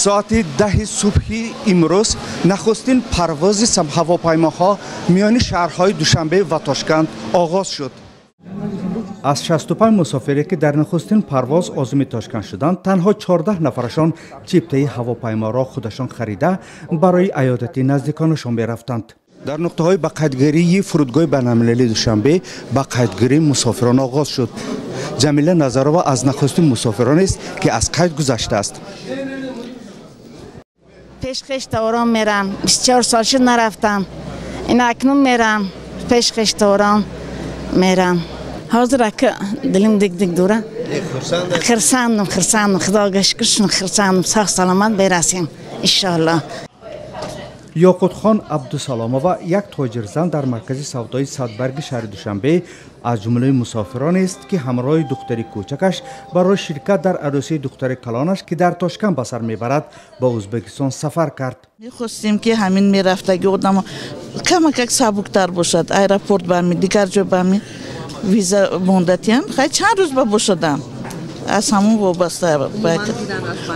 Соати 10 субҳи имрӯз нахустин парвози ҳавопаймоҳо миёни шаҳрҳои Душанбе ва Тошканд оғоз шуд. Аз 65 мусофире, ки дар нахустин парвоз озими Тошканд шуданд, танҳо 14 нафарашон чиптаи ҳавопайморо худашон харида, барои аёдати наздиконашон мерафтанд. Дар нуқтаҳои ба қайдгирии фурудгоҳи байналмилалии Душанбе ба қайдгирии мусофирон оғоз шуд. Ҷамила Назарова аз нахустин мусофиронест, ки аз қайд гузаштааст. Пеш хешторон мерам, 24 сол шуд, нарафтам. Ин акнун мерам, пеш хешторон мерам. Ҳозир ака, дилим диг диг дора. Хирсандам, хирсандам, худога шукр, хирсандам. Сог саломат берасем, иншоалло. Ёқутхон Абдусаломова, як тоҷирзан дар маркази савдои Садбарги шаҳри Душанбе, аз ҷумлаи мусофиронест, ки ҳамроҳи духтари кӯчакаш барои ширкат дар арӯсии духтари калонаш, ки дар Тошканд ба сар мебарад, ба Ӯзбекистон сафар кард. Мехостем, ки ҳамин мерафтаги одамо камакак сабуктар бошад. Аэропорт бами, дигар ҷо бами виза мондатиям, хай, чанд рӯз ба бошадам, аз ҳамон вобаста.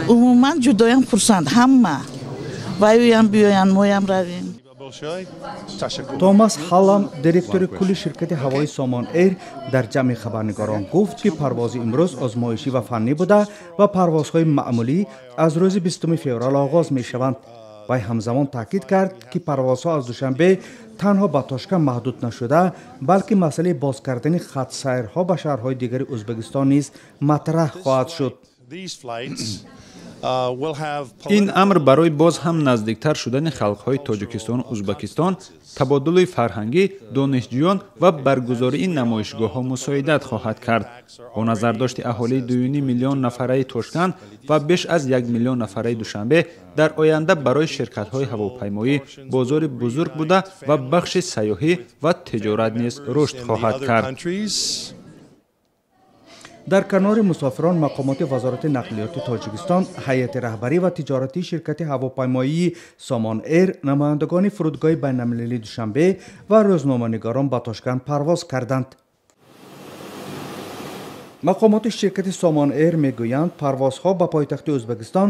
Умуман ҷудоям хурсанд, ҳама ваюям биёянд, моям равем. Томас Ҳаллам, директори кулли ширкати ҳавои Сомон Эйр, дар ҷамъи хабарнигорон гуфт, ки парвози имрӯз озмоишӣ ва фаннӣ буда ва парвозҳои маъмулӣ аз рӯзи 20 феврал оғоз мешаванд. Вай ҳамзамон таъкид кард, ки парвозҳо аз Душанбе танҳо ба Тошканд маҳдуд нашуда, балки масъалаи боз кардани хатсайрҳо ба шаҳрҳои дигари Ӯзбекистон низ матраҳ хоҳад шуд. Ин амр барои боз ҳам наздиктар шудани халқҳои Тоҷикистону Ӯзбекистон, табодули фарҳангӣ, донишҷӯён ва баргузории намоишгоҳҳо мусоидат хоҳад кард. Бо назардошти аҳолии 2,5 миллион нафараи Тошканд ва беш аз 1 миллион нафараи Душанбе, дар оянда барои ширкатҳои ҳавопаймоӣ бозори бузург буда ва бахши сайёҳӣ ва тиҷорат низ рушд хоҳад кард. Дар канори мусофирон мақомоти Вазорати нақлиёти Тоҷикистон, ҳайати раҳбарӣ ва тиҷоратии ширкати ҳавопаймоии Сомон Эйр, намояндагони фурудгоҳи байналмилалии Душанбе ва рӯзноманигорон ба Тошканд парвоз карданд. Мақомоти ширкати Сомон Эйр мегӯянд, парвозҳо ба пойтахти Ӯзбекистон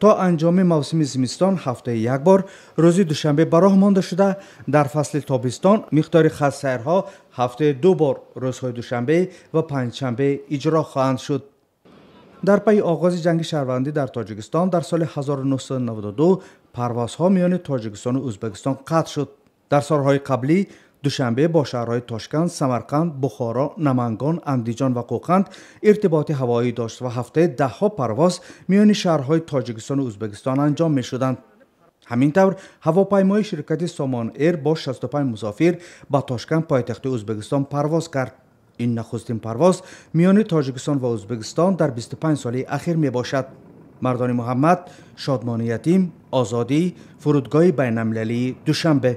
то анҷоми мавсими зимистон ҳафтаи як бор рӯзи душанбе ба роҳ монда шуда, дар фасли тобистон миқдори хатсайрҳо ҳафтаи ду бор, рӯзҳои душанбе ва панҷшанбе, иҷро хоҳанд шуд. Дар пайи оғози ҷанги шаҳрвандӣ дар Тоҷикистон дар соли 1992 парвозҳо миёни Тоҷикистону Ӯзбекистон қатъ шуд. Дар солҳои қаблӣ Душанбе бо шаҳрҳои Тошканд, Самарқанд, Бухоро, Намангон, Андиҷон ва Қӯқанд иртиботи ҳавоӣ дошт ва ҳафтаи даҳҳо парвоз миёни шаҳрҳои Тоҷикистону Ӯзбекистон анҷом мешуданд. Ҳамин тавр, ҳавопаймои ширкати Сомон Эйр бо 65 мусофир ба Тошканд, пойтахти Ӯзбекистон, парвоз кард. Ин нахустин парвоз миёни Тоҷикистон ва Ӯзбекистон дар 25 соли ахир мебошад. Мардони Муҳаммад, Шодмони Ятим, Озодӣ, фурудгоҳи байналмилалии Душанбе.